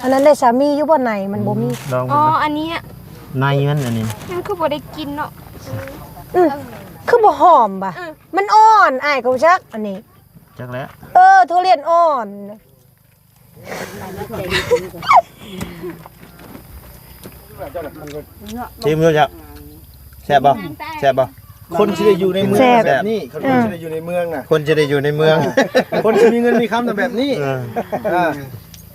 ອັນນັ້ນແຫຼະສາມີ ຢູ່ບໍ່ໃນມັນບໍ່ມີ. ລອງ ອໍ ເບິ່ງ ອັນນີ້ອະ ໃນມັນອັນນີ້ ມັນຄືບໍ່ໄດ້ກິນເນາະ. ອືມ ຄືບໍ່ຫອມບະ? ເອີ ມັນອ່ອນ ອ້າຍກໍຮູ້ຈັກອັນນີ້. ຈັກແຫຼະ. ເອີ ທຸລຽນອ່ອນ. ຊີມດູຈັກ ແຊບບໍ່? ແຊບບໍ່? ຄົນຊິໄດ້ຢູ່ໃນເມືອງ ແຊບ ແບບນີ້ ຄົນ ເອີ ຄົນຊິໄດ້ຢູ່ໃນເມືອງນະ ຄົນຊິໄດ້ຢູ່ໃນເມືອງ ເອີ ຄົນຊິມີເງິນມີຄຳນະແບບນີ້. ເອີ ອ່າ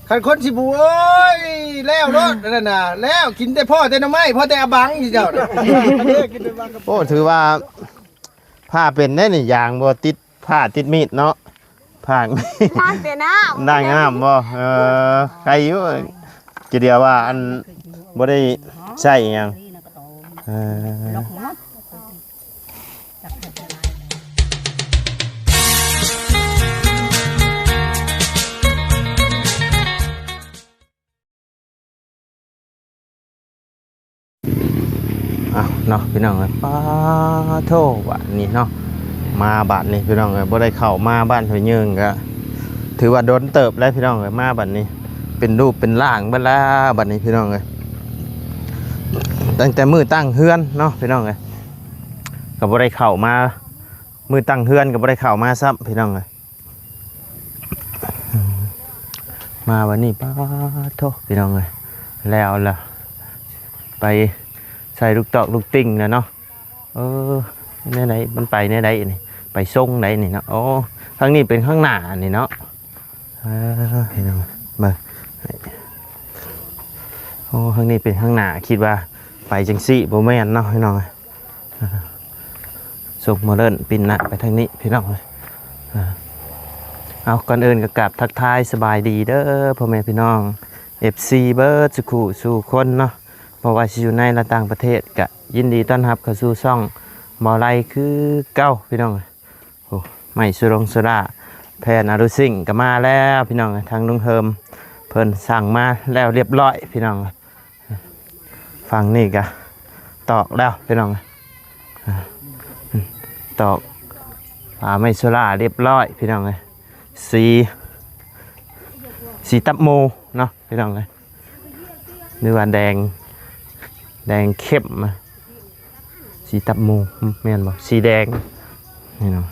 ຄັນຄົນຊິບໍ່ ໂອ້ຍ ແລ້ວໂລດ ອັນນັ້ນນະ ແລ້ວ ກິນແຕ່ພໍແຕ່ໜໍ່ໄມ້ ພໍແຕ່ອະບັງ ເຈົ້ານະ. ໂອ້ ຖືວ່າ ພາເປັນໄດ໋ນີ້ ຢາງບໍ່ຕິດຜ້າຕິດມີດເນາະ ພາກ ລ້າງແຕ່ນ້ຳ ລ້າງນ້ຳບໍ່? ເອີ ໄຄຢູ່ ຈະເດຍວ່າອັນ ບໍ່ໄດ້ໃຊ້ຫຍັງ. ເອີ ເອົາເນາະ ພີ່ນ້ອງເອີຍ ປາໂທ້ ບາດນີ້ເນາະ ມາບາດນີ້ ພີ່ນ້ອງເອີຍ ບໍ່ໄດ້ເຂົ້າມາບ້ານຫ້ວຍຍືງ ກໍຖືວ່າດົນເຕີບແລ້ວ ພີ່ນ້ອງເອີຍ ມາບາດນີ້ ເປັນຮູບເປັນຮ່າງເບິດແລ້ວ ບາດນີ້ ພີ່ນ້ອງເອີຍ ຕັ້ງແຕ່ມື້ຕັ້ງເຮືອນເນາະ ພີ່ນ້ອງເອີຍ ກໍບໍ່ໄດ້ເຂົ້າມາ ມື້ຕັ້ງເຮືອນກໍບໍ່ໄດ້ເຂົ້າມາຊ້ຳ ພີ່ນ້ອງເອີຍ. ມາວັນນີ້ ປາໂທ້ ພີ່ນ້ອງເອີຍ ແລ້ວລະ ໄປໃສ່ລູກຕອກລູກຕິ່ງແລ້ວເນາະ. ເອີ ແນວໃດ ມັນໄປແນວໃດນີ້ ໄປຊົງໃດນີ້ເນາະ. ໂອ້ ທາງນີ້ເປັນຂ້າງໜ້ານີ້ເນາະ. ເອີ ພີ່ນ້ອງເບິ່ງ ໂອ້ ທາງນີ້ເປັນຂ້າງໜ້າ ຄິດວ່າໄປຈັ່ງຊີ້ ບໍ່ແມ່ນເນາະ ພີ່ນ້ອງເອີຍ. ສົ່ງໂມເດີນປິ່ນໜ້າໄປທາງນີ້ ພີ່ນ້ອງເອີຍ. ເອົາ ກ່ອນອື່ນກໍກາບທັກທາຍສະບາຍດີເດີ ພໍ່ແມ່ພີ່ນ້ອງ ເອັຟຊີ ເບິດສູ່ຄູ່ສູ່ຄົນເນາະ ບໍ່ວ່າຊິຢູ່ໃນ ແລະ ຕ່າງປະເທດ ກະຍິນດີຕ້ອນຮັບເຂົ້າສູ່ຊ່ອງບໍ່ໄລຄືເກົ່າ ພີ່ນ້ອງເອີຍ. ໂອ້ ໄມ້ໂຊລົງໂຊລາ ແຜ່ນອາລູຊິງກໍມາແລ້ວ ພີ່ນ້ອງເອີຍ ທາງລຸງເຮີມເພິ່ນສັ່ງມາແລ້ວລຽບຮ້ອຍ ພີ່ນ້ອງເອີຍ. ຝັ່ງນີ້ກະຕອກແລ້ວພີ່ນ້ອງ ຕອກຝາໄມ້ໂຊລ່າຮຽບຮ້ອຍພີ່ນ້ອງເອີຍ ສີ ສີຕັບໝູເນາະພີ່ນ້ອງເອີຍ ຫຼືວ່າແດງ ແດງເຂັ້ມ ສີຕັບໝູ ແມ່ນບໍ່? ສີແດງ ນີ້ເນາະ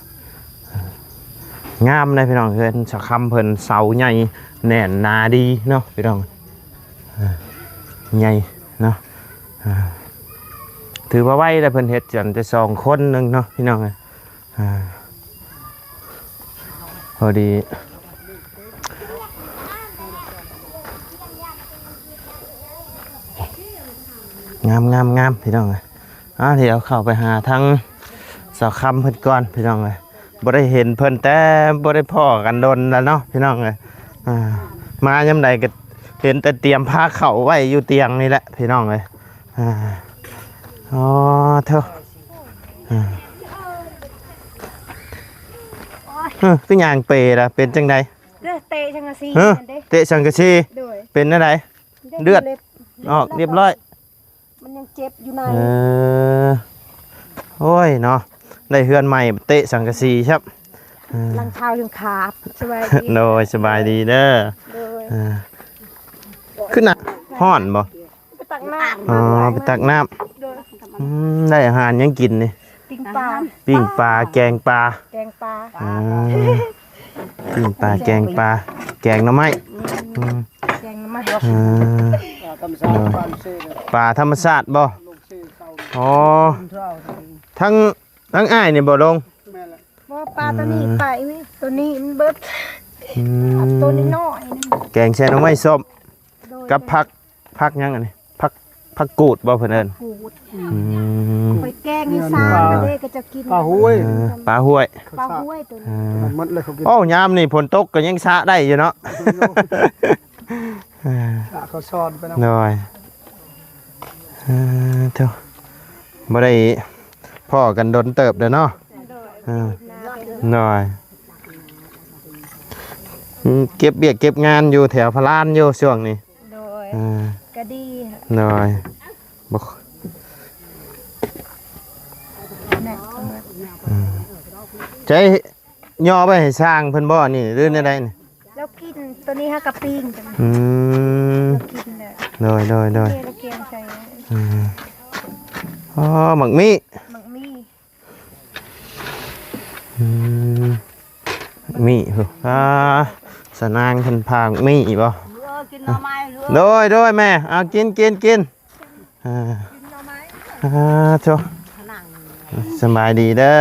ງາມເດ້ພີ່ນ້ອງ ເຮືອນສາວຄຳເພິ່ນ ເສົາໃຫຍ່ແໜ້ນໜາດີເນາະພີ່ນ້ອງ ໃຫຍ່ເນາະ ຖືວ່າໄວແລ້ວ ເພິ່ນເຮັດກັນແຕ່ສອງຄົນໜຶ່ງເນາະພີ່ນ້ອງ ອ່າ ພໍດີ ງາມໆໆ ພີ່ນ້ອງເອີຍ ອ່າ ດຽວເຂົ້າໄປຫາທາງສາວຄຳເພິ່ນກ່ອນພີ່ນ້ອງເອີຍ ບໍ່ໄດ້ເຫັນເພິ່ນແຕ່ ບໍ່ໄດ້ພໍ້ກັນດົນແລ້ວເນາະພີ່ນ້ອງເອີຍ ອ່າ ມາຍາມໃດກໍເຫັນແຕ່ຕຽມພາເຂົ້າໄວ້ຢູ່ຕຽງນີ້ແຫຼະພີ່ນ້ອງເອີຍ ອ່າ ອໍ ເຖິ ອ່າ ເອີ ຄືຍ່າງເປລະ ເປັນຈັ່ງໃດ? ເດ້ ເຕະສັງກະສີ ຮະ ເດ້ ເຕະສັງກະສີ ໂດຍ ເປັນແນວໃດ? ເລືອດ ເລັບ ອອກ ເລັບ ລຽບຮ້ອຍ ມັນຍັງເຈັບຢູ່ໃນ ເອີ ໂອ້ຍເນາະ ໄດ້ເຮືອນໃໝ່ເຕະສັງກະສີຊ້ຳ ເອີ ຫຼັງເທ້າຈົນຂາດ ສະບາຍດີ ໂດຍ ສະບາຍດີເດີ ໂດຍ ເອີ ຄືໜ້າຮ້ອນບໍ່? ໄປຕັກນ້ຳ ອໍ ໄປຕັກນ້ຳ ໂດຍ ອືມ ໄດ້ອາຫານຫຍັງກິນນີ້? ປີ້ງປາ ປີ້ງປາ ແກງປາ ແກງປາ ອ່າ ປີ້ງປາ ແກງປາ ແກງໜໍ່ໄມ້ ອືມ ອືມ ແກງໜໍ່ໄມ້ ອ່າ ໂດຍ ປາທຳມະຊາດບໍ່? ອໍ ທັງ ທັງອ້າຍນີ້ບໍ່ລົງ? ບໍ່ ປາຕົວນີ້ ອືມ ປາອີ່ຫຍັງ ຕົວນີ້ມັນເບິດ ອືມ ເອົາຕົວນ້ອຍໆ ໜຶ່ງ ແກງໃສ່ໜໍ່ໄມ້ສົ້ມ ໂດຍ ກັບຜັກ ຜັກຫຍັງອັນນີ້? ຜັກ ຜັກກູດບໍ່ເພິ່ນເອີ້ນ? ກູດ ອືມ ຂ້ອຍແກງໃຫ້ຊາເດ້ ກໍຈະກິນ ປາຫ້ວຍ ເອີ ປາຫ້ວຍ ປາຫ້ວຍຕົວນີ້ ເອີ ໝົດເລີຍເຂົາກິນ ໂອ້ ຍາມນີ້ຝົນຕົກກໍຍັງຊະໄດ້ຢູ່ເນາະ ເອີ ຊະເຂົາຊ້ອນໄປນຳ ໂດຍ ເອີ ເຈົ້າ ບໍ່ໄດ້ພໍ້ກັນດົນເຕີບແລ້ວເນາະ ໂດຍ ເອີ ໂດຍ ເກັບວຽກເກັບງານຢູ່ແຖວພະລານຢູ່ຊ່ວງນີ້ ໂດຍ ອ່າ ກະດີ ໂດຍ ບໍ່ ໃຈຍໍໄວ້ໃຫ້ຊ່າງເພິ່ນບໍ່ນີ້ ຫຼືແນວໃດນີ້? ລາວກິນ ໂຕນີ້ຫາກະປີ້ງ ອືມ ກິນແລ້ວ ໂດຍ ໂດຍ ໂດຍ ເທລະແກງໃສ່ ອືມ ອໍ ໝາກມີ້ ໝາກມີ້ ອືມ ໝາກມີ້ພຸ້ນ ອ່າ ສານາງເພິ່ນພາໝາກມີ້ບໍ່? ເອີ ກິນໜໍ່ໄມ້ລູກ ໂດຍ ໂດຍ ແມ່ ເອົາ ກິນ ກິນ ກິນ ອ່າ ອ່າ ໂທ້ ສະບາຍດີເດີ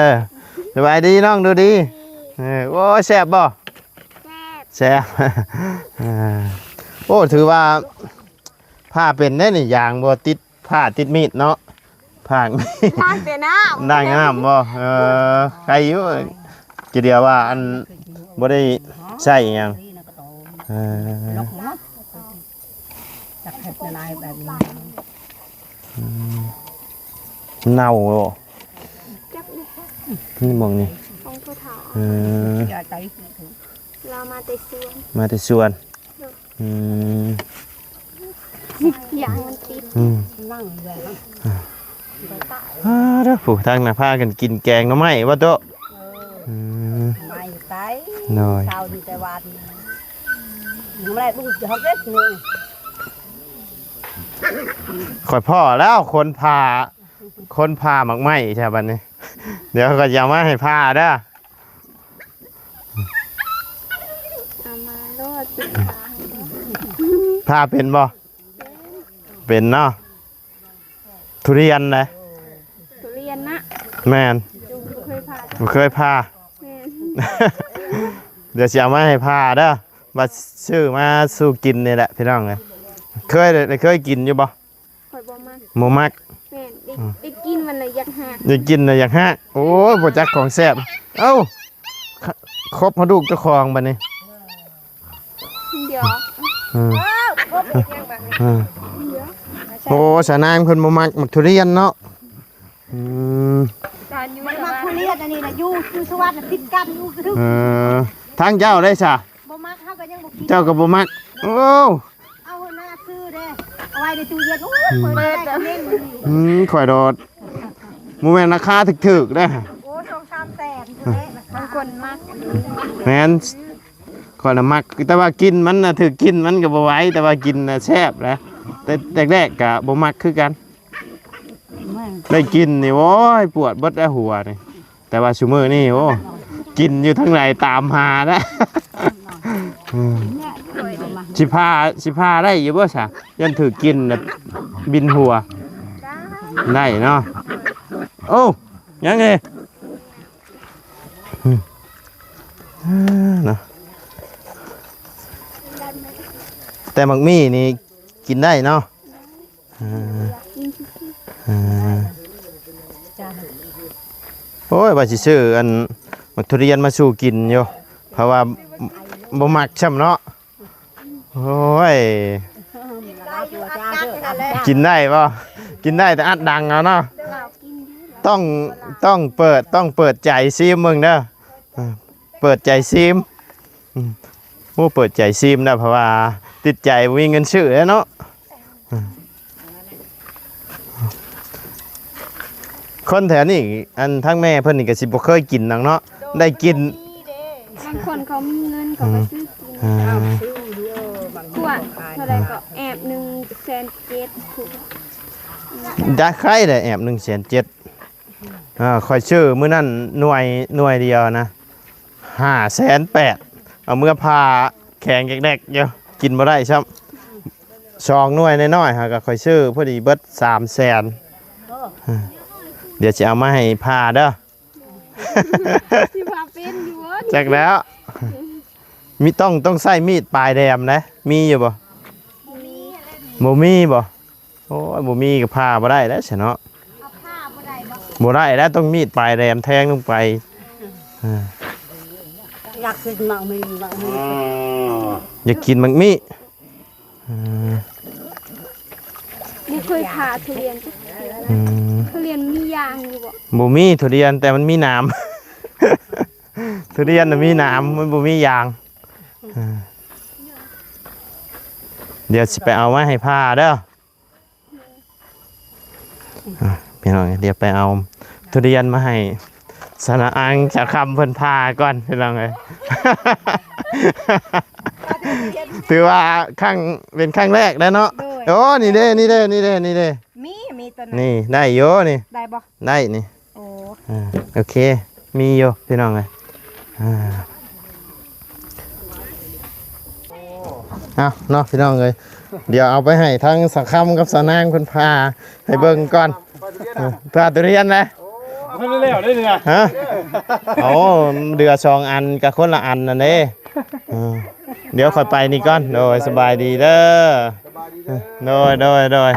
ສະບາຍດີນ້ອງດູດີ ເອີ ໂອ້ຍ ແຊບບໍ່? ແຊບ ແຊບ ອ່າ ໂອ້ ຖືວ່າຜ່າເປັນເດ້ນີ້ ຢາງບໍ່ຕິດ ຜ້າຕິດມີດເນາະ ຜ້າ ລ້າງແຕ່ນ້ຳ ລ້າງນ້ຳບໍ່? ເອີ ໄຄຢູ່ ຈະເດຍວ່າອັນບໍ່ໄດ້ໃຊ້ຫຍັງ ເອີ ຈັກເຮັດລະລາຍແບບນີ້ ອືມ ເນົ່າບໍ່? ຈັກເດ້ ນີ້ໝ່ອງນີ້ ຂອງຜູ້ເຖົ້າ ເອີ ລາວມາແຕ່ສວນ ມາແຕ່ສວນ ໂດຍ ອືມ ຢາງມັນຕິດ ອືມ ນັ່ງເລີຍ ອ່າ ເດີ ຜູ້ທາງໜ້າພາກັນກິນແກງໜໍ່ໄມ້ບໍ່ໂຕະ? ເອີ ອືມ ໄມ້ໄປ ໂດຍ ເຊົ້ານີ້ແຕ່ວານນີ້ ຍັງບໍ່ໄດ້ປຸກເຮົາເກັບນີ້ ຂ້ອຍພໍ້ແລ້ວ ຄົນຜ່າ ຄົນຜ່າໝາກໄມ້ແທ້ບັດນີ້ ດຽວຂ້ອຍຈະເອົາມາໃຫ້ຜ່າເດີ ເອົາມາໂລດ ຜ່າເປັນບໍ່? ເປັນເນາະ ທຸລຽນເດ້ ທຸລຽນນະ ແມ່ນ ບໍ່ເຄີຍຜ່າ ບໍ່ເຄີຍຜ່າ ແມ່ນ ດຽວຊິເອົາມາໃຫ້ຜ່າເດີ ວ່າຊື້ມາສູ່ກິນນີ້ແຫຼະພີ່ນ້ອງເອີຍ ເຄີຍ ໄດ້ເຄີຍກິນຢູ່ບໍ່? ຂ້ອຍບໍ່ມັກ ບໍ່ມັກ ແມ່ນ ໄດ້ ອືມ ໄດ້ກິນມັນລະຢາກຮາກ ໄດ້ກິນລະຢາກຮາກ ໂອ້ຍ ບໍ່ຈັກຂອງແຊບ ເອົ້າ ຄົບເອົາລູກເຈົ້າຂອງບັດນີ້ ດຽວ ອືມ ເອີ ຄົບເຮັດຫຍັງບັດນີ້ ອືມ ດຽວ ໂອ້ ສານາງເພິ່ນບໍ່ມັກໝາກທຸລຽນເນາະ ອືມ ມັນມັກທຸລຽນອັນນີ້ນະ ຢູ່ ຢູ່ສະຫວັດນະຕິດກັນຢູ່ ເອີ ທາງເຈົ້າໄດ້ຊະ ບໍ່ມັກ ເຮົາກໍຍັງບໍ່ກິນ ເຈົ້າກໍບໍ່ມັກ ໂອ້ ເອົາໜ້າຊື້ເດ້ ເອົາໄວ້ໃນຕູ້ເຢັນ ໂອ້ຍ ເປີດໄດ້ກໍເໝັນ ອືມ ຂ້ອຍໂດດ ບໍ່ແມ່ນລາຄາຖືກໆເດ້ ໂອ້ ສອງສາມແສນພຸ້ນແຫຼະ ບາງຄົນມັກ ແມ່ນ ຂ້ອຍນະມັກ ແຕ່ວ່າກິນມັນນະ ຖືກກິນມັນກໍບໍ່ໄຫວ ແຕ່ວ່າກິນນະແຊບນະ ແຕ່ແລກໆກໍບໍ່ມັກຄືກັນ ໄດ້ກິນນີ້ ໂອ້ຍ ປວດເບິດແລ້ວຫົວນີ້ ແຕ່ວ່າຊຸມື້ນີ້ ໂອ້ ກິນຢູ່ທາງໃດຕາມຫາແລ້ວ ອືມ ຊິຜ່າ ຊິຜ່າໄດ້ຢູ່ບໍ່ຊະ? ຢ້ານຖືກກິນແລ້ວບິນຫົວ ໄດ້ເນາະ ໂອ້ ຍັງເດ ອືມ ເນາະ ແຕ່ໝາກມີ້ນີ້ກິນໄດ້ເນາະ ເອີ ເອີ ໂອ້ຍ ວ່າຊິຊື້ອັນໝາກທຸລຽນມາສູ່ກິນຢູ່ ເພາະວ່າບໍ່ມັກຊ້ຳເນາະ ໂອ້ຍ ກິນໄດ້ບໍ່? ກິນໄດ້ແຕ່ອັດດັງເອົາເນາະ ຕ້ອງ ຕ້ອງເປີດ ຕ້ອງເປີດໃຈຊີມເບິ່ງເດີ ເປີດໃຈຊີມ ອືມ ໂອ້ ເປີດໃຈຊີມນະ ເພາະວ່າຕິດໃຈບໍ່ມີເງິນຊື້ແລ້ວເນາະ ອືມ ຄົນແຖວນີ້ ອັນທາງແມ່ເພິ່ນນີ້ກໍຊິບໍ່ເຄີຍກິນດອກເນາະ ໄດ້ກິນ ບາງຄົນເຂົາມີເງິນເຂົາກໍຊື້ກິນ ອືມ ຂວດເທົ່າໃດກໍແອບໜຶ່ງແສນເຈັດ ໄດ້ ຂາຍໄດ້ແອບໜຶ່ງແສນເຈັດ ອ່າ ຂ້ອຍຊື້ມື້ນັ້ນໜ່ວຍ ໜ່ວຍດຽວນະ ຫ້າແສນແປດ ເອົາເມືອຜ່າແຂງແດກໆຢູ່ ກິນບໍ່ໄດ້ຊ້ຳ ສອງໜ່ວຍນ້ອຍໆ ຫາກະຂ້ອຍຊື້ພໍດີເບິດສາມແສນ ດຽວຊິເອົາມາໃຫ້ຜ່າເດີ ຊິຜ່າເປັນຢູ່ບໍ່? ຈັກແລ້ວ ມີ ຕ້ອງ ຕ້ອງໃຊ້ມີດປາຍແຫຼມເດ້ ມີຢູ່ບໍ່? ບໍ່ມີ ບໍ່ມີບໍ່? ໂອ້ຍ ບໍ່ມີກໍຜ່າບໍ່ໄດ້ແລ້ວຊະເນາະ ເອົາຜ່າບໍ່ໄດ້ບໍ່? ບໍ່ໄດ້ແລ້ວ ຕ້ອງມີດປາຍແຫຼມແທງລົງໄປ ອ່າ ຢາກກິນໝາກມີ້ ໝາກມີ້ ຢາກກິນໝາກມີ້ ອືມ ບໍ່ເຄີຍຜ່າທຸລຽນຈັກເທື່ອ ອືມ ທຸລຽນມີຢາງຢູ່ບໍ່? ບໍ່ມີທຸລຽນ ແຕ່ມັນມີໜາມ ທຸລຽນນະມີໜາມ ມັນບໍ່ມີຢາງ ອ່າ ດຽວຊິໄປເອົາມາໃຫ້ຜ່າເດີ ອ່ະ ພີ່ນ້ອງ ດຽວໄປເອົາທຸລຽນມາໃຫ້ສາວນາງ ສາວຄຳເພິ່ນຜ່າກ່ອນ ພີ່ນ້ອງເອີຍ ຖືວ່າຄັ້ງ ເປັນຄັ້ງແລກແລ້ວເນາະ. ໂດຍ ໂອ້ ນີ້ເດ້ ນີ້ເດ້ ນີ້ເດ້ ນີ້ເດ້ ມີ ມີຕົວນັ້ນ ນີ້ໄດ້ຢູ່ນີ້ ໄດ້ບໍ່? ໄດ້ນີ້. ໂອ້ ອ່າ ໂອເຄ ມີຢູ່ພີ່ນ້ອງເອີຍ. ອ່າ ເອົາເນາະພີ່ນ້ອງເອີຍ ດຽວເອົາໄປໃຫ້ທາງສາວຄຳກັບສາວນາງເພິ່ນພາໃຫ້ເບິ່ງກ່ອນ. ເອີ ພາທຸລຽນນະ ບໍ່ທັນໄດ້ແລ້ວເດ້ນີ້ນະ. ຮະ? ໂອ້ ເຫຼືອສອງອັນ ກະຄົນລະອັນນັ້ນເດ້. ເອີ ດຽວຂ້ອຍໄປນີ້ກ່ອນ. ໂດຍ ສະບາຍດີເດີ. ໂດຍ ໂດຍ ໂດຍ.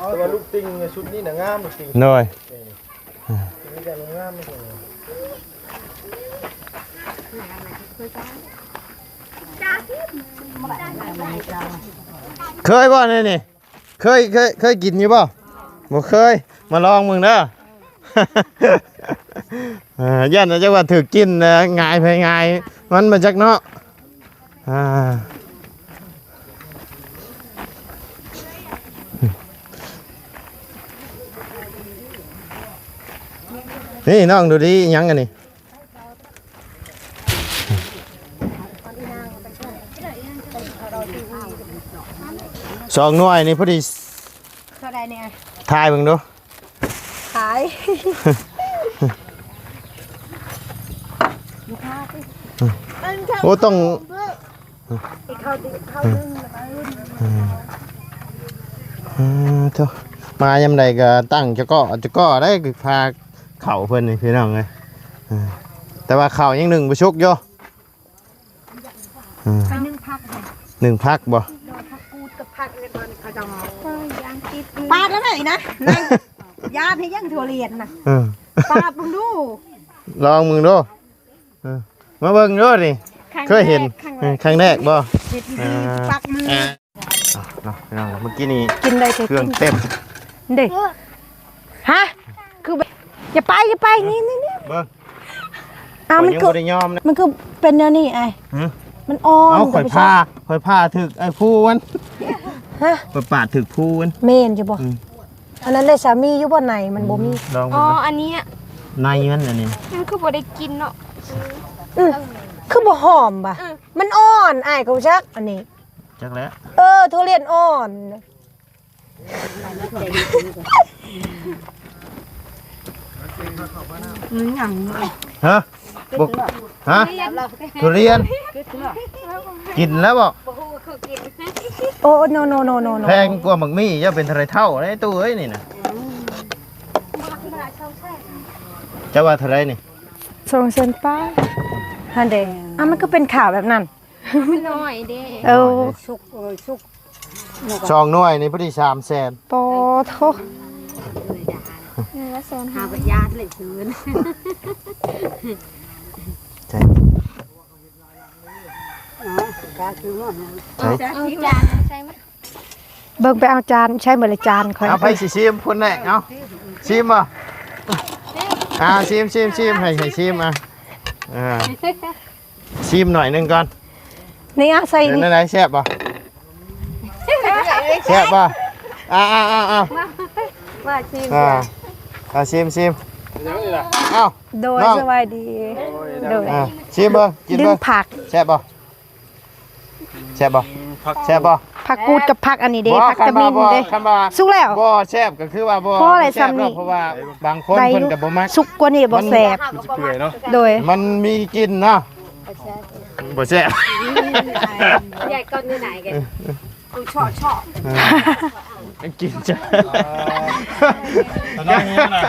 ແຕ່ວ່າລູກຕິ່ງຊຸດນີ້ນະງາມ ລູກຕິ່ງ ໂດຍ ຕິ່ງນີ້ກໍງາມ. ເຄີຍບໍ່ນີ້? ເຄີຍ ເຄີຍ ເຄີຍກິນຢູ່ບໍ່? ບໍ່ເຄີຍ ມາລອງເບິ່ງເດີ. ເອີ ຢ້ານວ່າຈັກວ່າຖືກກິນນະ ຫງາຍໃຜຫງາຍມັນ ບໍ່ຈັກເນາະ. ອ່າ ນີ້ນ້ອງດູດີ ອີຫຍັງອັນນີ້? ສອງໜ່ວຍນີ້ພໍດີ. ເທົ່າໃດນີ້? ທາຍເບິ່ງດູ. ຂາຍ ໂອ້ ຕ້ອງ ອີກເຂົ້າ ອີກເຂົ້າໜຶ່ງ ແລ້ວກໍ ເອີ ໂທ້ ມາຍາມໃດກໍຕັ້ງຈະເກາະຈະເກາະໄດ້ ພາເຂົ້າເພິ່ນນີ້ພີ່ນ້ອງເອີຍ. ເອີ ແຕ່ວ່າເຂົ້າຍັງໜຶ້ງບໍ່ສຸກຢູ່. ອືມ ໄປໜຶ້ງຜັກໃຫ້ ໜຶ້ງຜັກບໍ່? ໂດຍ ຜັກກູດກັບຜັກເອີນເຂົາເຈົ້າ ເອີ ຢ່າງຕິດ ປາດແລ້ວໄດ໋ນະ ນັ້ນ ຢາດໃຫ້ຍັງຖົ່ວລຽນນະ. ເອີ ປາດເບິ່ງດູ ລອງເບິ່ງດູ. ເອີ ມາເບິ່ງດູນີ້ ຄັ້ງແລກ ເຄີຍເຫັນ ຄັ້ງແລກ ເອີ ຄັ້ງແລກບໍ່? ເຮັດດີໆ ອ່າ ປັກມື ອ່າ ເນາະ ພີ່ນ້ອງ ເມື່ອກີ້ນີ້ກິນໄດ້ແຕ່ ເຄື່ອງເຕັມເດ້. ຮະ? ຄືແບບ ຢ່າໄປ ຢ່າໄປ ນີ້ ນີ້ ນີ້ ເບິ່ງ ອ້າວ ມັນຄື ຂ້ອຍຍັງບໍ່ໄດ້ຍອມນະ ມັນຄືເປັນແນວນີ້ອ້າຍ? ຮະ? ມັນອ່ອນ ເອົ້າ ຂ້ອຍຜ່າ ຂ້ອຍຜ່າຖືກໄອ້ພູມັນ. ຮະ? ຂ້ອຍປາດຖືກພູມັນ. ແມ່ນຢູ່ບໍ່? ອືມ ອັນນັ້ນແຫຼະ ສາມີຢູ່ບໍ່? ໃນມັນບໍ່ມີ. ອືມ ລອງເບິ່ງ ອໍ ເນາະ ອັນນີ້ ໃນມັນອັນນີ້ ມັນຄືບໍ່ໄດ້ກິນເນາະ. ອືມ ຄືບໍ່ຫອມຫວະ? ເອີ ມັນອ່ອນ ອ້າຍກໍບໍ່ຈັກອັນນີ້. ຈັກແຫຼະ ເອີ ທຸລຽນອ່ອນ. ມັນຫຍັງ? ຮະ? ບໍ່ ຮະ? ທຸລຽນ ກິນແລ້ວບໍ່? ບໍ່ຮູ້ຄືກິນ. ໂອ້ ໂນ ໂນ ໂນ ໂນ ໂນ ແພງກວ່າໝາກໝີ່ ຢ່າເປັນເທົ່າໃດເທົ່າເດ້ຕູ້ເອີຍ ນີ້ນະ. ເຈົ້າວ່າເທົ່າໃດນີ້? ສອງແສນປາຍ. ຫັ້ນເດ້ ອ້າວ ມັນຄືເປັນຂາວແບບນັ້ນ? ມັນນ້ອຍເດ້. ເອີ ສຸກ ເອີ ສຸກ ສອງໜ່ວຍນີ້ພໍດີສາມແສນ. ປາໂທ້ ໜ່ວຍລະແສນຫ້າ. ຫາປະຢັດເລີຍຄືນ. ໃຊ່ ໃສ່ ເອົາຈານໃສ່ມາ. ເບິ່ງໄປເອົາຈານ ໃຊ້ໝົດລະຈານຂ້ອຍ. ເອົາ ໃຜຊິຊີມ ຄົນແລກ ເອົາ ຊີມບໍ່? ອ່າ ຊີມ ຊີມ ຊີມ ໃຫ້ ໃຫ້ຊີມ ອ່າ ອ່າ ຊີມໜ້ອຍໜຶ່ງກ່ອນ. ນີ້ ເອົາໃສ່ ເປັນຈັ່ງໃດ ແຊບບໍ່? ແຊບບໍ່? ອ່າ ອ່າ ອ່າ ອ່າ ມາ ມາຊີມ ອ່າ ອ່າ ຊີມ ຊີມ. ເອົາ ໂດຍ ນ້ອງ ສະບາຍດີ. ໂດຍ ອ່າ ຊີມເບິ່ງ ກິນເບິ່ງ ແຊບບໍ່? ແຊບບໍ່? ແຊບບໍ່? ຜັກ ແຊບບໍ່? ຜັກກູດກັບຜັກອັນນີ້ເດ້ ບໍ່ ຜັກຕະມິນເດ້. ຄັນວ່າ ສຸກແລ້ວ ບໍ່ແຊບກໍຄືວ່າບໍ່ ພໍແລ້ວ ແຊບ ສ່ຳນີ້ ເນາະ ເພາະວ່າບາງຄົນເພິ່ນກໍບໍ່ມັກ ສຸກກວ່ານີ້ບໍ່ແຊບ ມັນຊິເປື່ອຍເນາະ. ໂດຍ ມັນມີກິ່ນເນາະ ບໍ່ແຊບ. ໃຫຍ່ກ່ອນນີ້ນາຍ ເອີ ກູເຊາະໆ ເອີ ກິນຈ້າ ຕະນອງນີ້ນະ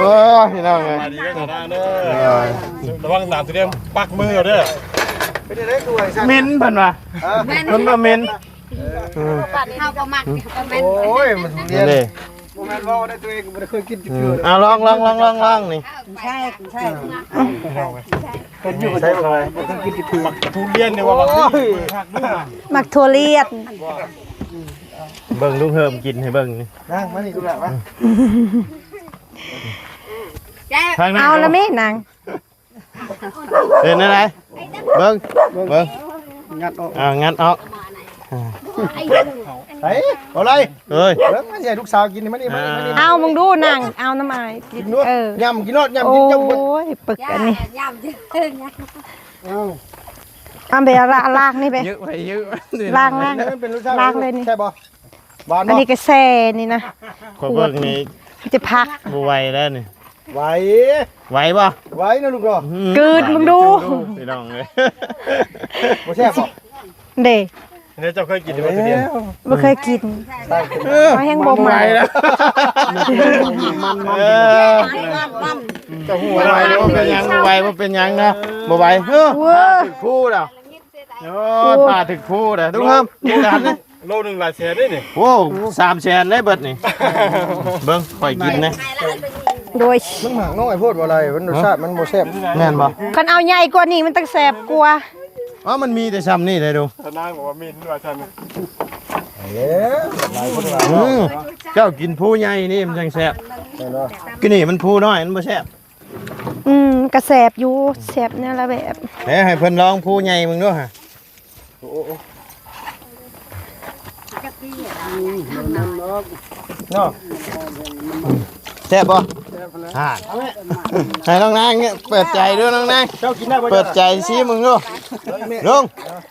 ໂອ້ຍ ພີ່ນ້ອງເອີຍ ສະບາຍດີເດີ ຕານາງເດີ ເອີ ລະວັງໜາມທຸລຽນປັກມືເດີ. ເປັນຈັ່ງໃດຄືວ່າຊັ້ນ? ເໝັນເພິ່ນວ່າ ເອີ ເໝັນ ເພິ່ນວ່າເໝັນ ເອີ ເຮົາບໍ່ມັກ ເຮົາກໍເໝັນ. ໂອ້ຍ ມັນທຸລຽນ ນີ້ ບໍ່ແມ່ນເວົ້າໄດ້ ຕົວເອງກໍບໍ່ໄດ້ເຄີຍກິນຈັກເທື່ອ. ອືມ ອ່າ ລອງ ລອງ ລອງ ລອງ ລອງນີ້ ໃຊ່ ໃຊ່ ເຫັນຢູ່ ໃຊ່ເລີຍ ບໍ່ເຄີຍກິນຈັກເທື່ອ. ໝາກທຸລຽນນີ້ວ່າ ໂອ້ຍ ໝາກທຸລຽນ ເບິ່ງລຸງເຮີມກິນໃຫ້ເບິ່ງນີ້. ນາງມານີ້ລູກຫຼານມາ ທາງນັ້ນ ເອົາລະແມ່ນາງ ເປັນຈັ່ງໃດ? ເບິ່ງ ເບິ່ງ ງັດອອກ ອ່າ ງັດອອກ ໄປ ເອົາໄລ ເອີຍ ເບິ່ງ ມາໃຫ້ລູກສາວກິນ ມານີ້ ມານີ້ ມານີ້. ເອົາ ມຶງດູນາງ ເອົານຳອ້າຍກິນ ກິນໂລດ ເອີ ຍຳກິນໂລດ ຍຳກິນ ໂອ້ຍ ປຶກອັນນີ້ ຍຳ ເອົາ ເອົາໄປລາ- ລ້າງນີ້ໄປ ຍຶກໄປຍຶກ ລ້າງ ລ້າງ ມັນເປັນລົດຊາດ ລ້າງເລີຍນີ້ ແຊບບໍ່? ຫວານບໍ່? ອັນນີ້ກໍແຊ່ນີ້ນະ ຂ້ອຍເບິ່ງນີ້ ມີແຕ່ຜັກ ບໍ່ໄຫວແລ້ວນີ້ ໄຫວ ໄຫວບໍ່? ໄຫວນະລູກເນາະ ອືມ ກືນເບິ່ງດູ ພີ່ນ້ອງເອີຍ ບໍ່ແຊບບໍ່? ເດ້ ເດ້ ເຈົ້າເຄີຍກິນບໍ່ທຸລຽນ? ບໍ່ເຄີຍກິນ ເອີ ເຮົາແຮງບໍ່ໝັ້ນ ເອີ ເຈົ້າຮູ້ວ່າບໍ່ເປັນຫຍັງ ບໍ່ໄຫວ ບໍ່ເປັນຫຍັງນະ ບໍ່ໄຫວ ເອີ ຖືກພູແລ້ວ ໂອ້ຍ ໂອ້ຍ ປາຖືກພູແລ້ວ ດູເຮີ້ມ ໂລໜຶ່ງຫຼາຍແສນເດ້ນີ້ ໂອ້ ສາມແສນໄດ້ເບິດນີ້ ເບິ່ງ ຂ້ອຍກິນນະ ໂດຍ ມັນໝາກນ້ອຍໂພດບໍ່ໄດ້ ມັນ ຮະ ລົດຊາດມັນບໍ່ແຊບ ແມ່ນບໍ່? ຄັນເອົາໃຫຍ່ກວ່ານີ້ມັນຕ້ອງແຊບກວ່າ ອ້າວ ມັນມີແຕ່ຊ່ຳນີ້ເດ້ດູ ນາງບອກວ່າມີ ວ່າຊັ້ນ ເອົາແລ້ວ ຫຼາຍຄົນຫຼາຍ ອືມ ເຈົ້າກິນພູໃຫຍ່ນີ້ມັນຈັ່ງແຊບ ແມ່ນບໍ່? ກິນນີ້ມັນພູນ້ອຍມັນບໍ່ແຊບ ອືມ ກະແຊບຢູ່ ແຊບແນວລະແບບ ເອີ ໃຫ້ເພິ່ນລອງພູໃຫຍ່ເບິ່ງດູຫະ ໂອ້ ໂອ້ ໂອ້ ເນາະ ແຊບບໍ່? ແຊບແລ້ວ ອ່າ ໃຫ້ນ້ອງນາງເປີດໃຈດູ ນ້ອງນາງ ເຈົ້າກິນໄດ້ບໍ່? ເປີດໃຈຊີມເບິ່ງດູ ລຸງ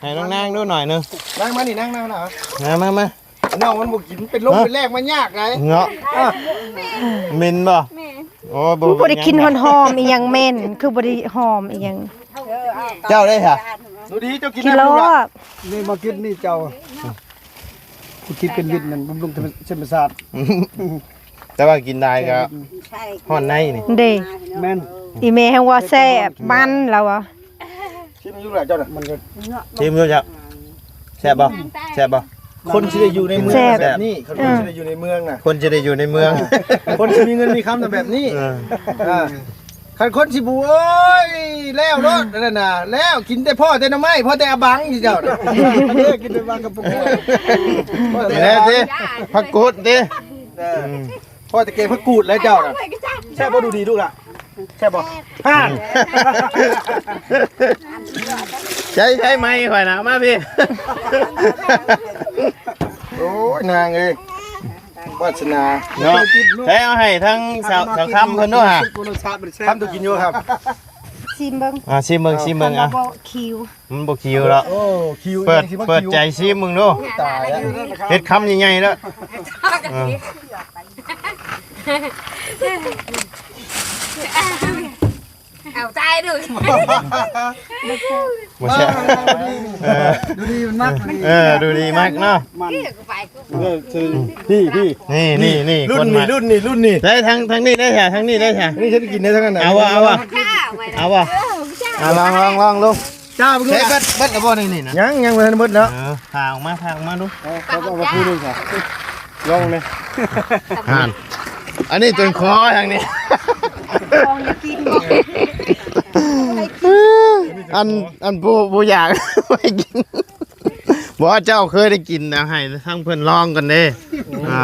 ໃຫ້ນ້ອງນາງດູໜ້ອຍໜຶ່ງ ນາງມານີ້ ນາງ ນາງ ນາງ ມາ ມາ ມາ ນ້ອງມັນບໍ່ກິນ ເປັນລົມ ຮະ ເປັນແລງມາຍາກໄດ ເນາະ ເອີ ເໝັນບໍ່? ແມ່ນ ໂອ້ ບໍ່ ບໍ່ໄດ້ກິນຫອມໆອີ່ຫຍັງ ເໝັນ ຄືບໍ່ໄດ້ຫອມອີ່ຫຍັງ ເຈົ້າໄດ້ຫະ? ດູດີ ເຈົ້າກິນ ກິນໂລດ ນີ້ມາກິນນີ້ເຈົ້າ ຜູ້ທີ່ເປັນວິດນັ້ນ ບຳລຸງທຳມະຊາດ ແຕ່ວ່າກິນໄດ້ກໍຮ້ອນໃນນີ້ ເດ້ ແມ່ນ ອີ່ແມ່ແຮ່ງວ່າແຊບ ມັນລາວວ່າ ຊີມຢູ່ລະເຈົ້ານະ ມັນກໍ ຊີມຢູ່ເຈົ້າ ແຊບບໍ່? ແຊບບໍ່? ຄົນຊິໄດ້ຢູ່ໃນເມືອງແບບນີ້ ແຊບ ຄົນຊິໄດ້ຢູ່ໃນເມືອງນະ ຄົນຊິໄດ້ຢູ່ໃນເມືອງ ຄົນຊິມີເງິນມີຄຳນະແບບນີ້ ເອີ ອ່າ ຄັນຄົນຊິບໍ່ ໂອ້ຍ ແລ້ວໂລດ ອັນນັ້ນນະ ແລ້ວກິນແຕ່ພໍແຕ່ໜໍ່ໄມ້ ພໍແຕ່ອະບັງເຈົ້ານະ ກິນແຕ່ບັງກັບປະກວດ ແລ້ວຕິ ຜັກກູດຕິ ເອີ ອືມ ພໍແຕ່ແກງຜັກກູດແລ້ວເຈົ້ານະ ແຊບບໍ່? ດູດີລູກລະ ແຊບບໍ່? ອືມ ໃຊ້ ໃຊ້ໄມ້ຂ້ອຍນະ ມາພີ້ ໂອ້ຍ ນາງເອີຍ ວາດສະໜາເນາະ ໃຊ້ເອົາໃຫ້ທາງສາວ ສາວຄຳເພິ່ນເນາະ ຄຳ ໂຕກິນຢູ່ຄັບ ຊີມເບິ່ງ ອ່າ ຊີມເບິ່ງ ຊີມເບິ່ງ ເອົາ ບໍ່ຄິວ ມັນບໍ່ຄິວແລ້ວ ໂອ້ ຄິວ ເປີດ ເປີດໃຈຊີມເບິ່ງດູ ຕາຍແລ້ວ ເຮັດຄຳໃຫຍ່ໆເດີ ເອີ ເອົາຕາຍດູ ບໍ່ແຊບ ເອີ ດູດີມັນມັກ ເອີ ດູດີມັກເນາະ ມັນ ເອີ ພີ່ ພີ່ ນີ້ ນີ້ ນີ້ ລຸ້ນນີ້ ລຸ້ນນີ້ ລຸ້ນນີ້ ໄດ້ທາງ ທາງນີ້ໄດ້ຊະ ທາງນີ້ໄດ້ຊະ ນີ້ ເຮັດກິນໄດ້ທັງນັ້ນນະ ເອົາບໍ່ ເອົາບໍ່ ເອົາບໍ່ ເອີ ເອົາ ລອງ ລອງ ລອງ ລຸງ ຈ້າເບິ່ງດູ ເຮັດເບິດ ເບິດແລ້ວບໍ່ນີ້ ນີ້ນະ ຍັງ ຍັງບໍ່ທັນເບິດເນາະ ເອີ ຜ່າອອກມາ ຜ່າອອກມາດູ ເອົາ ເອົາ ເອົາຜູ້ໜຶ່ງຊະ ລອງເລີຍ ຫັ້ນ ອັນນີ້ຈົນຄໍທາງນີ້ ຂອງຈະກິນບໍ່ ອັນ ອັນຜູ້ ຜູ້ຢາກໄປກິນ ບໍ່ ເຈົ້າເຄີຍໄດ້ກິນນະ ໃຫ້ທາງເພິ່ນລອງກ່ອນເດ້ ອ່າ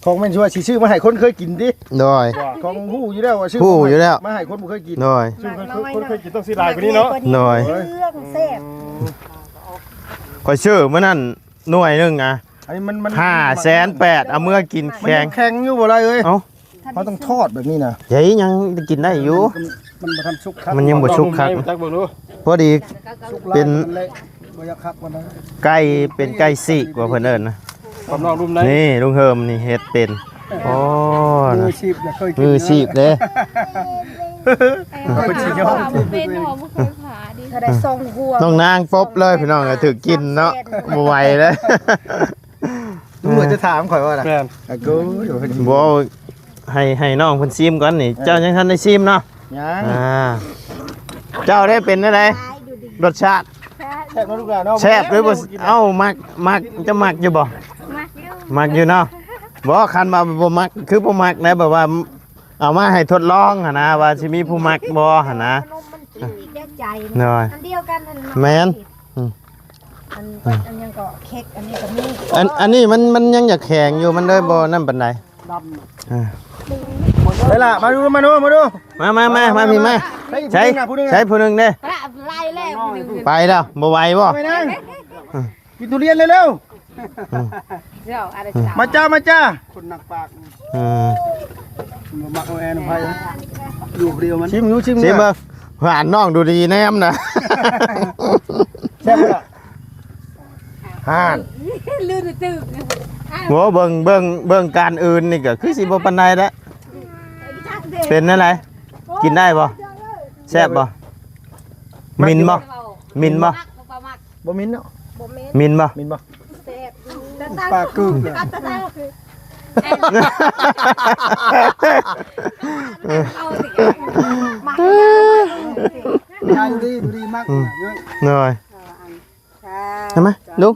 ຂອງແມ່ນຊິວ່າຊິຊື້ມາໃຫ້ຄົນເຄີຍກິນຕິ ໂດຍ ຂອງຮູ້ຢູ່ແລ້ວວ່າຊື້ ຮູ້ຢູ່ແລ້ວ ມາໃຫ້ຄົນບໍ່ເຄີຍກິນ ໂດຍ ຊື້ຄົນເຄີຍກິນຕ້ອງຊື້ຫຼາຍກວ່ານີ້ເນາະ ໂດຍ ເລື່ອງແຊບ ຂ້ອຍຊື້ມື້ນັ້ນໜ່ວຍໜຶ່ງນະ ອັນນີ້ມັນ ມັນ ຫ້າແສນແປດ ເອົາເມືອກິນແຂງ ມັນຍັງແຂງຢູ່ບໍ່ລະເອີຍ ເອົ້າ ເຮົາຕ້ອງທອດແບບນີ້ນະ ເຮີ້ຍ ຍັງກິນໄດ້ຢູ່ ມັນ ມັນບໍ່ທັນສຸກຄັກ ມັນຍັງບໍ່ສຸກຄັກ ຈັກເບິ່ງດູ ພໍດີ ສຸກຫຼາຍ ເປັນ ມັນເລະ ບໍ່ຢາກຄັກປານໃດ ໄກ່ ເປັນໄກ່ຊີກວ່າເພິ່ນເອີ້ນນະ ກອບນອກນຸ່ມໃນ ນີ້ລຸງເຮີມນີ້ເຮັດເປັນ ໂອ້ ມືອາຊີບນະ ເຄີຍກິນ ມືອາຊີບເດ້ ເປັນຫອມເຄີຍຜ່າດິ ຖ້າໄດ້ສອງຫົວ ນ້ອງນາງປົບເລີຍພີ່ນ້ອງ ຖືກກິນເນາະ ບໍ່ໄຫວເລີຍ ເມື່ອຈະຖາມຂ້ອຍວ່ານະ ແມ່ນ ອາກູ ບໍ່ ໃຫ້ ໃຫ້ນ້ອງເພິ່ນຊີມກ່ອນນີ້ ເອີ ເຈົ້າຍັງທັນໄດ້ຊີມເນາະ ຍັງ ອ່າ ເຈົ້າໄດ້ເປັນແນວໃດ ລົດຊາດ ແຊບເນາະລູກຫຼານເນາະ ແຊບເລີຍບໍ່ ເອົ້າ ມັກ ມັກ ເຈົ້າມັກຢູ່ບໍ່ ມັກຢູ່ ມັກຢູ່ເນາະ ບໍ່ ຄັນວ່າບໍ່ມັກ ຄືບໍ່ມັກນະ ແບບວ່າ ເອົາມາໃຫ້ທົດລອງຫັ້ນນະ ວ່າຊິມີຜູ້ມັກບໍ່ຫັ້ນນະ ໂດຍ ອັນດຽວກັນຫັ້ນນະ ແມ່ນ ອືມ ອັນ ອັນຫຍັງກໍເຄັກ ອັນນີ້ກໍມີ ອັນ ອັນນີ້ມັນ ມັນຍັງຢາກແຂງຢູ່ ມັນເລີຍບໍ່ນັ້ນປານໃດ ດຳ ອ່າ ໄປລະ ມາດູ ມາດູ ມາດູ ມາ ມາ ມາ ມາ ພີ່ມາ ໃສ່ ໃສ່ຜູ້ໜຶ່ງເດ້ ລະ ໄລ່ແລ້ວຜູ້ໜຶ່ງ ໄປແລ້ວ ບໍ່ໄຫວບໍ່ ໄປນາງ ກິນທຸລຽນເລັວໆ ອືມ ມາຈ້າ ມາຈ້າ ຄົນໜັກປາກ ອືມ ມັນບໍ່ມັກເອົາແອນຳໃຜ ຢູ່ຜູ້ດຽວມັນ ຊີມດູ ຊີມດູ ຊີມເບິ່ງ ຫານນ້ອງດູດີແນມນະ ແຊບບໍ່ລະ? ຫານ ລື່ນຕຶກ ໂອ້ ເບິ່ງ ເບິ່ງ ເບິ່ງການອື່ນນີ້ກໍຄືຊິບໍ່ປານໃດແຫຼະ. ເປັນແນວໃດ? ກິນໄດ້ບໍ່? ແຊບບໍ່? ໝິ່ນບໍ່? ໝິ່ນບໍ່? ບໍ່ໝິ່ນເນາະ. ໝິ່ນບໍ່? ໝິ່ນບໍ່? ແຊບ ປາກຶກ ມາ ດູດີ ດູດີ ມາກ ອືມ ເນາະ ເອີ ເອົາມາ ລຸງ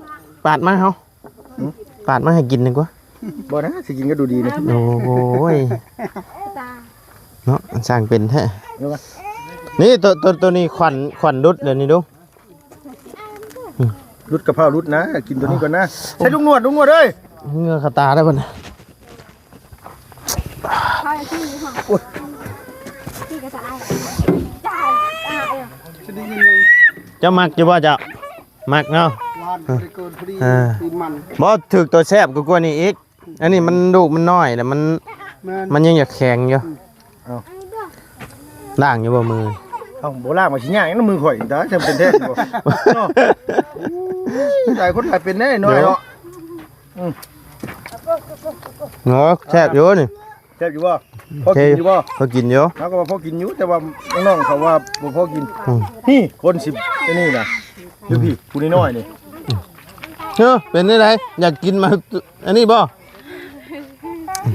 ປາດມາເຮົາ ຫືມ ປາດມາໃຫ້ກິນດີກວ່າ. ບໍ່ນະ ຊິກິນກໍດູດີນີ້. ໂອ້ຍ ເນາະ ຊ່າງເປັນແທ້. ນີ້ ໂຕ ໂຕ ໂຕນີ້ຂວັນ ຂວັນຫຼຸດເດ້ນີ້ ລຸງ. ຫຼຸດກະເພົາຫຼຸດນະ ກິນໂຕນີ້ກ່ອນນະ. ໃສ່ລຸງໜວດ ລຸງໜວດເອີຍ ເຫື່ອເຂົ້າຕາໄດ້ບໍ່ນະ? ໂອ້ຍ ເຈົ້າມັກຢູ່ບໍ່ເຈົ້າ? ມັກເນາະ. ຫວານ ເອີ ບໍ່ຖືກໂຕແຊບກວ່ານີ້ອີກ. ອັນນີ້ມັນລູກມັນນ້ອຍແລ້ວ ມັນ ແມ່ນ ມັນຍັງຢາກແຂງຢູ່. ອືມ ເອົ້າ ລ້າງຢູ່ບໍ່ມື? ເອົ້າ ບໍ່ລ້າງມັນຊິຍາກຫຍັງນຳມືຂ້ອຍ ຕາຍ ຈຳເປັນແທ້ບໍ່ເນາະ. ຫຼາຍຄົນຫຼາຍເປັນແດ່ນ້ອຍເນາະ. ອືມ ເນາະ ແຊບຢູ່ນີ້. ແຊບຢູ່ບໍ່? ພໍກິນຢູ່ບໍ່? ພໍກິນຢູ່ ເຮົາກໍວ່າພໍກິນຢູ່ ແຕ່ວ່ານ້ອງໆເຂົາວ່າບໍ່ພໍກິນ. ອືມ ນີ້ຄົນຊິອັນນີ້ນະ ຢູ່ພີ້ ຜູ້ນ້ອຍໆນີ້. ເອີ ເປັນຈັ່ງໃດ? ຢາກກິນໝາກອັນນີ້ບໍ່?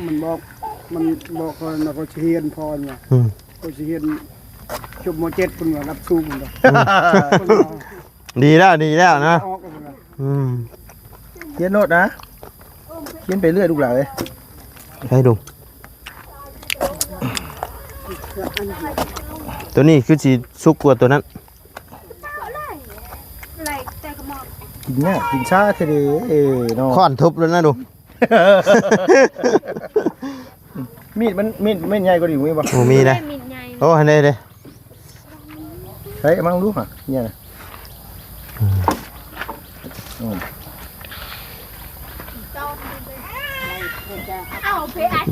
ມັນບອກ ມັນບອກຂ້ອຍນະ ຂ້ອຍຊິຮຽນພໍນະ. ອືມ ຂ້ອຍຊິຮຽນຈົບ ມໍເຈັດ ພຸ້ນວ່າ ຫຼັກສູງພຸ້ນວ່າ. ອືມ ດີແລ້ວ ດີແລ້ວນະ. ອອກແລ້ວພຸ້ນວ່າ. ອືມ ຮຽນໂລດນະ ຮຽນໄປເລື້ອຍລູກຫຼານເອີຍ. ໃຫ້ດູ ໂຕນີ້ຄືຊິສຸກກວ່າໂຕນັ້ນ. ກິນຍາກກິນຊ້າແທ້ເດ້ເນາະ. ຄ້ອນທຸບແລ້ວນະດູ. ມີດມັນ ມີດ ມີດໃຫຍ່ກວ່ານີ້ບໍ່ມີບໍ່? ບໍ່ມີເດ້. ມີດໃຫຍ່. ໂອ້ ຫັ້ນເດ້ ເດ້. ໃຊ້ມັງດູຫະ ເນຍນະ. ອືມ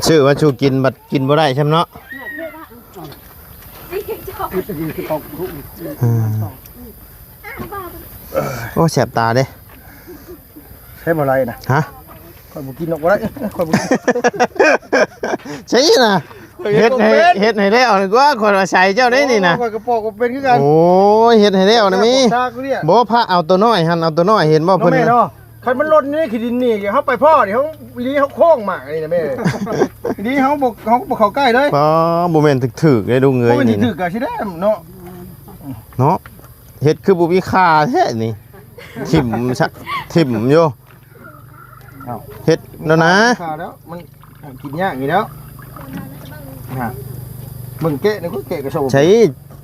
ຊື້ມາສູ່ກິນ ບັດກິນບໍ່ໄດ້ຊ້ຳເນາະ. ອືມ ໂອ້ ແສບຕາເດ້. ໃຊ້ບໍ່ໄດ້ນະ. ຮະ? ຂ້ອຍບໍ່ກິນດອກ ບໍ່ໄດ້ ຂ້ອຍບໍ່ກິນ. ໃຊ່ນະ ເຮັດໃຫ້ ເຮັດໃຫ້ແລ້ວດີກວ່າ. ຂ້ອຍວ່າໃສ່ເຈົ້າໄດ້ນີ້ນະ. ໂອ້ ຂ້ອຍກໍປອກບໍ່ເປັນຄືກັນ. ໂອ້ຍ ເຮັດໃຫ້ແລ້ວນະມີ. ບໍ່ ພະເອົາໂຕນ້ອຍຫັ້ນ ເອົາໂຕນ້ອຍ ເຫັນບໍ່ເພິ່ນນະ. ຄັນມັນຫຼົ່ນໃນຂີ້ດິນນີ້ ເຮົາໄປພໍ້ນີ້ ເຮົາ ອີ່ຫຼີ ເຮົາໂຄ້ງມານີ້ນະແມ່. ອີ່ຫຼີ ເຮົາບໍ່ ເຮົາບໍ່ເຂົ້າໃກ້ເລີຍ. ອໍ ບໍ່ແມ່ນຖືກໆເດ້ລຸງເອີຍ. ບໍ່ແມ່ນຖືກໆ ນີ້ນະ ກໍຊິໄດ້ເນາະ ເນາະ. ເຮັດຄືບໍ່ມີຄ່າແທ້ນີ້. ຖິ້ມຊະ ຖິ້ມຢູ່. ເອົ້າ ເຮັດແລ້ວນະ. ຄ່າແລ້ວ ມັນກິນຍາກນີ້ແລ້ວ. ນະ ເບິ່ງແກະນີ້ກໍແກະກະໂຊ. ໃຊ່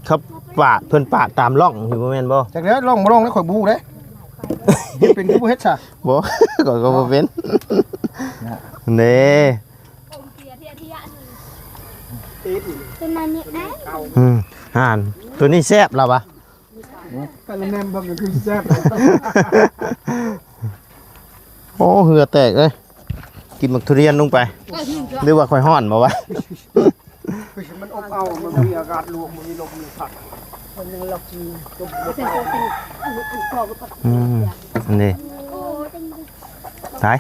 ເຂົາປາດ ເພິ່ນປາດຕາມຮ່ອງຢູ່ ບໍ່ແມ່ນບໍ່? ຈັກແລ້ວ ຮ່ອງບໍ່ຮ່ອງແລ້ວ ຂ້ອຍບໍ່ຮູ້ເດ້. ເຮັດເປັນຄືບໍ່ເຮັດຊະ? ບໍ່ ຂ້ອຍກໍບໍ່ເປັນ. ນະ ເດ້ ຕົວນັ້ນນີ້ນະ. ອືມ ຫານ ຕົວນີ້ແຊບລະວະ. ກະລະແມມເບິ່ງກໍຄືແຊບ. ໂອ້ ເຫື່ອແຕກເລີຍ. ກິນໝາກທຸລຽນລົງໄປ ຫຼືວ່າຂ້ອຍຮ້ອນບໍ່ວະ? ມັນອົບເອົາ ມັນບໍ່ມີອາກາດລວມ ບໍ່ມີລົມມີພັດ. ອືມ ອັນນີ້ ຕາຍ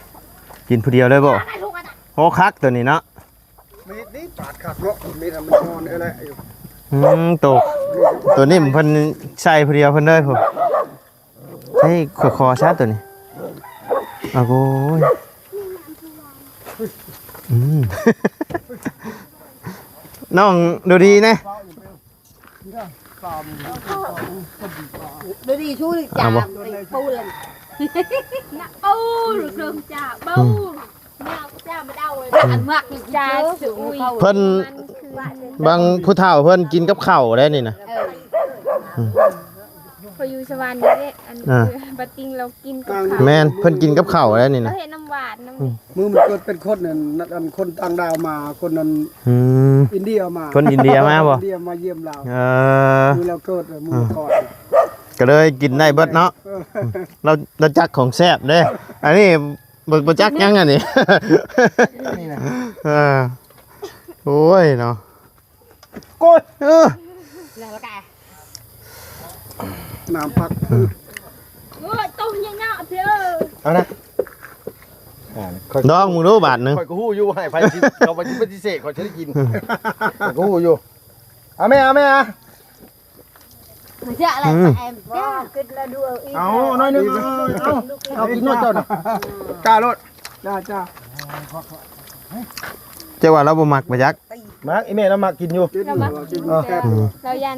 ກິນຜູ້ດຽວເລີຍບໍ່? ໂອ້ ຄັກຕົວນີ້ເນາະ. ມີດນີ້ປາດຄັກເນາະ ມີດມັນອ່ອນເອີແຫຼະຢູ່. ອືມ ໂຕ ໂຕນີ້ເພິ່ນໃສ່ຜູ້ດຽວເພິ່ນເລີຍພຸ້ນ. ໃສ່ຂໍໆຊະໂຕນີ້. ອາໂກຍ ອືມ ນ້ອງດູດີແນ່. ດູດີຊູຈາມໄປປູນ. ນະໂອ້ ເຄື່ອງຈາເບົາ. ເພິ່ນ ບາງຜູ້ເຖົ້າເພິ່ນກິນກັບເຂົ້າໄດ້ນີ້ນະ. ເອີ ອືມ ຂ້ອຍຢູ່ສະຫວັນນີ້ເດ້ ອັນ ອ່າ ບາຕິງລາວກິນກັບເຂົ້າ. ແມ່ນ ເພິ່ນກິນກັບເຂົ້າໄດ້ນີ້ນະ. ລາວເຮັດນ້ຳຫວານນຳ. ອືມ ມື້ມັນເກີດເປັນຄົນນັ້ນ ອັນຄົນຕ່າງດ້າວມາ ຄົນນັ້ນ ອືມ ອິນເດຍມາ. ຄົນອິນເດຍມາບໍ່? ອິນເດຍມາຢ້ຽມລາວ. ເອີ ມື້ລາວເກີດ ມື້ກ່ອນ ກໍເລີຍກິນໄດ້ເບິດເນາະ. ເອີ ອືມ ລາວ ລາວຈັກຂອງແຊບເດ້. ອັນນີ້ ບໍ່ ບໍ່ຈັກຫຍັງອັນນີ້ ນີ້ນະ. ເອີ ໂອ້ຍເນາະ ໂກຍ ເອີ ແລ້ວກະ ນ້ຳຜັກ ໂອ້ຍ ຕົ້ມຍັງເນາະເພິ່ນ ເອົານະ ອ່າ ຂ້ອຍ ລອງເບິ່ງດູບາດໜຶ່ງ ຂ້ອຍກໍຮູ້ຢູ່ວ່າໃຫ້ໃຜກິນ ເຂົາວ່າຊິປະຕິເສດ ຂ້ອຍຊິໄດ້ກິນ ຂ້ອຍກໍຮູ້ຢູ່ ເອົາແມ່ ເອົາແມ່ ອືມ ເອົາໜ້ອຍໜຶ່ງ ເອົາ ເອົາ ເອົາກິນໂລດເຈົ້ານະ ກ້າໂລດ ຈ້າ ຈ້າ ເຈົ້າວ່າລາວບໍ່ມັກບໍ່ຈັກ ມັກ ອີແມ່ລາວມັກກິນຢູ່ ລາວມັກກິນ ເອີ ແຊບ ລາວຢ້ານ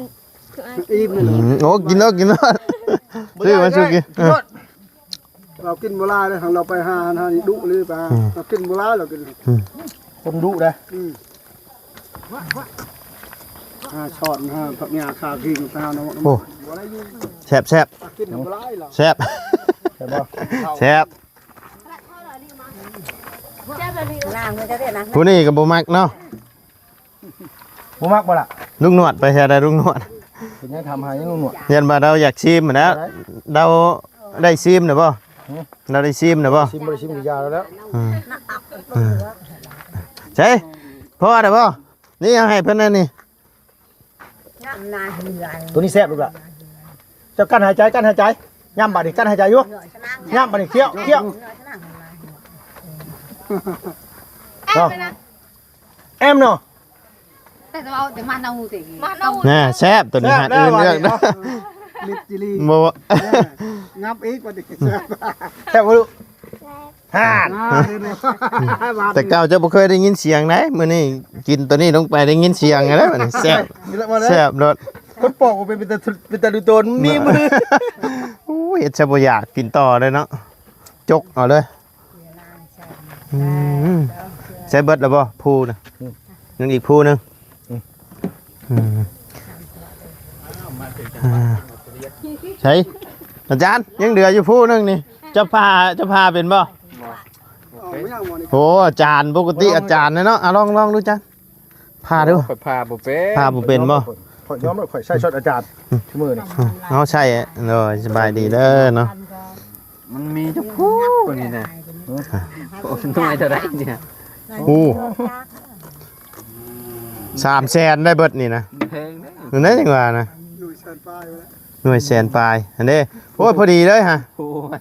ອີ່ມ ອືມ ໂອ້ ກິນໂລດ ກິນໂລດ ຊື້ມາສູ່ກິນ ກິນໂລດ ເອີ ລາວກິນບໍ່ຫຼາຍເດ້ ຄັນລາວໄປຫາຫັ້ນຫານີ້ດຸເລີຍ ໄປຫາ ອືມ ລາວກິນບໍ່ຫຼາຍ ລາວກິນ ອືມ ຄົນດຸເດ້ ອືມ ຫາຊ້ອນ ຫາຜັກຫຍ້າຄາຄີງ ໄປຫາເນາະ ໂອ້ ແຊບໆ ກິນບໍ່ຫຼາຍລາວ ແຊບ ແຊບບໍ່ ແຊບ ລ້າງມືເຈົ້າເດ້ນະ ຜູ້ນີ້ກໍບໍ່ມັກເນາະ ບໍ່ມັກບໍ່ລະ? ລຸງໜວດໄປໃສລະລຸງໜວດ? ເປັນຫຍັງຖາມຫາຫຍັງລຸງໜວດ? ຢ້ານວ່າລາວຢາກຊີມຫັ້ນແຫຼະ ລາວໄດ້ຊີມແລ້ວບໍ່? ຮະ? ລາວໄດ້ຊີມແລ້ວບໍ່? ຊີມບໍ່ໄດ້ຊີມກໍຢ່າແລ້ວແຫຼະ ອືມ ອືມ ໃສ ພໍແລ້ວບໍ່? ນີ້ເອົາໃຫ້ເພິ່ນແດ່ນີ້ ໂຕນີ້ແຊບລູກຫຼານ ເຈົ້າກັ້ນຫາຍໃຈ ກັ້ນຫາຍໃຈ ຍຳບາດນີ້ ກັ້ນຫາຍໃຈຢູ່ ຍຳບາດນີ້ ຄ້ຽວ ຄ້ຽວ ເອົາ ແອມເນາະ ແຕ່ວ່າເອົາແຕ່ມາເນົ່າຕິ ມາເນົ່າ ແນ່ ແຊບໂຕນີ້ ແຊບ ຫາ ແລ້ວ ອື່ນເລືອກ ບາດນີ້ເນາະ ມິດຈີລີ ບໍ່ ແນ່ ງັບອີກບາດນີ້ ແຊບ ແຊບບໍ່ລູກ? ແຊບ ຫານ ອ່າ ແຕ່ເກົ່າເຈົ້າບໍ່ເຄີຍໄດ້ຍິນສຽງໃດ ມື້ນີ້ກິນໂຕນີ້ລົງໄປໄດ້ຍິນສຽງແລ້ວ ບາດນີ້ແຊບ ແຊບໂລດ ຄົນປອກບໍ່ເປັນ ເປັນຕາ ເປັນຕາດູໂຕນ ມີມື ໂອ້ຍ ເຮັດຊະບໍ່ຢາກກິນຕໍ່ເລີຍເນາະ ຈົກເອົາເລີຍ. ອືມ ໃຊ້ເບິດແລ້ວບໍ່ພູນະ? ອືມ ຍັງອີກພູໜຶ່ງ ອືມ ອືມ ອ່າ ໃຊ້ ອາຈານ ຍັງເຫຼືອຢູ່ພູໜຶ່ງນີ້ ເຈົ້າຜ່າ ເຈົ້າຜ່າເປັນບໍ່? ບໍ່ ໂອ້ ອາຈານ ປົກກະຕິອາຈານເນາະ ອາ ລອງ ລອງດູອາຈານ. ຜ່າດູ ຂ້ອຍຜ່າບໍ່ເປັນ ຜ່າບໍ່ເປັນບໍ່? ຂ້ອຍຍອມແລ້ວ ຂ້ອຍໃຊ້ຊ້ອນອາຈານ ອືມ ຊຸມື້ນີ້ ອືມ ເຮົາໃຊ້ ໂດຍ ສະບາຍດີເດີເນາະ ມັນມີຈັກພູນີ້ນະ ໜ່ວຍເທົ່າໃດນີ້? ໂອ້ ສາມແສນໄດ້ເບິດນີ້ນະ ແພງເດ້ ນັ້ນຍັງວ່ານະ ໜ່ວຍແສນປາຍພຸ້ນແຫຼະ ໜ່ວຍແສນປາຍ ອັນນີ້ ໂອ້ຍ ພໍດີເລີຍຫະ ໂອ້ຍ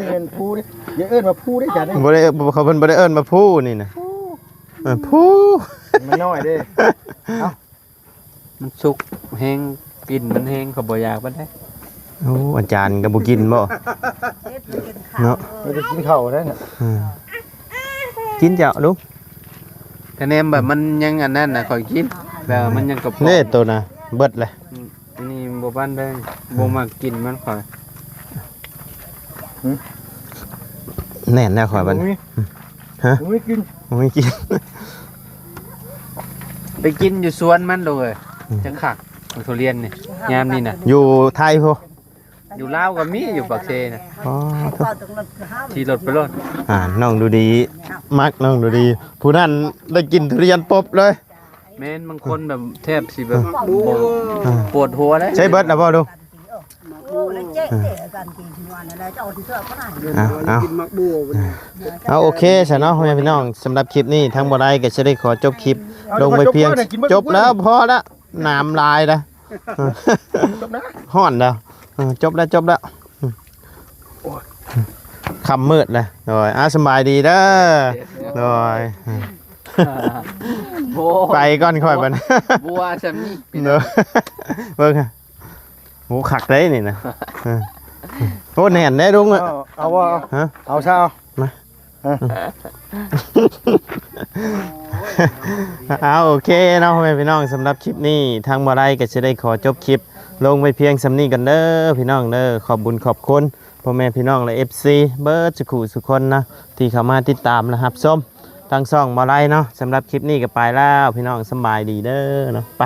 ເປັນພູເດ້ ຢ່າເອີ້ນວ່າພູເດ້ ອາຈານເດ້ ບໍ່ໄດ້ ເຂົາເພິ່ນບໍ່ໄດ້ເອີ້ນວ່າພູນີ້ນະ ເອີ ພູ ມັນນ້ອຍເດ້ ເອົ້າ ມັນສຸກແຮງ ກິ່ນມັນແຮງ ເຂົາບໍ່ຢາກປານໃດ ໂອ້ ອາຈານກໍບໍ່ກິນບໍ່ ເນາະ ບໍ່ໄດ້ກິນເຂົ້າໄດ້ນະ ອືມ ກິນເຈົ້າລູກ ຄະແນນແບບມັນຍັງອັນນັ້ນນະ ຂ້ອຍກິນ ແບບມັນຍັງກະເພາະ ເດ້ ໂຕນະ ເບິດແລ້ວ ອືມ ອັນນີ້ບໍ່ປານໃດ ບໍ່ມັກກິນມັນຂ້ອຍ ຫຶ ແໜ້ນແລ້ວຂ້ອຍບັດນີ້ ບໍ່ມີ ຫະ ບໍ່ມີກິນ ບໍ່ມີກິນ ໄປກິນຢູ່ສວນມັນໂລດເອີຍ ອືມ ຈັກຄັກ ໝາກທຸລຽນນີ້ ຍາມນີ້ນະ ຢູ່ໄທພຸ້ນ ຢູ່ລາວກໍມີ ຢູ່ປາກເຊນະ ອໍ ຂີ່ລົດໄປໂລດ ອ່າ ນ້ອງດູດີ ມັກນ້ອງດູດີ ຜູ້ນັ້ນໄດ້ກິນທຸລຽນປົບເລີຍ ແມ່ນ ບາງຄົນແບບແທບຊິແບບ ມັກບໍ່ ບໍ່ ອ່າ ປວດຫົວເດ້ ໃຊ້ເບິດແລ້ວບໍ່ລູກ? ເອົາ ເອົາ ກິນໝາກໂບ ເອົາ ໂອເຄຊະເນາະ ພໍ່ແມ່ພີ່ນ້ອງ ສຳລັບຄລິບນີ້ ທາງບໍ່ໄດ້ກໍຊິໄດ້ຂໍຈົບຄລິບລົງໄປພຽງ ຈົບແລ້ວ ພໍແລ້ວ ນ້ຳລາຍແລ້ວ ຈົບນະ ຮ້ອນແລ້ວ ເອີ ຈົບແລ້ວ ຈົບແລ້ວ ໂອ້ຍ ຄ່ຳມືດແລ້ວ ໂດຍ ອ່າ ສະບາຍດີເດີ ໂດຍ ໂອ້ຍ ໄປກ່ອນຂ້ອຍບັດ ບົວຊ່ຳນີ້ ໂດຍ ເບິ່ງ ໂອ້ ຄັກເດ້ນີ້ນະ ເອີ ໂອ້ ແໜ້ນເດ້ລຸງ ເອົາ ເອົາບໍ່? ຮະ? ເອົາຊະ ເອົາ ມາ ເອີ ເອົາ ໂອເຄເນາະ ພໍ່ແມ່ພີ່ນ້ອງ ສຳລັບຄລິບນີ້ ທາງບໍ່ໄດ້ກໍຊິໄດ້ຂໍຈົບຄລິບລົງໄວ້ພຽງສ່ຳນີ້ກ່ອນເດີ ພີ່ນ້ອງເດີ ຂອບບຸນຂອບຄຸນ ພໍ່ແມ່ພີ່ນ້ອງ ແລະ ເອັຟຊີ ເບິດສຸຂູສຸຄົນເນາະ ທີ່ເຂົ້າມາຕິດຕາມ ແລະ ຮັບຊົມທາງຊ່ອງບໍ່ໄດ້ເນາະ ສຳລັບຄລິບນີ້ກໍໄປແລ້ວ ພີ່ນ້ອງ ສຳບາຍດີເດີເນາະ ໄປ.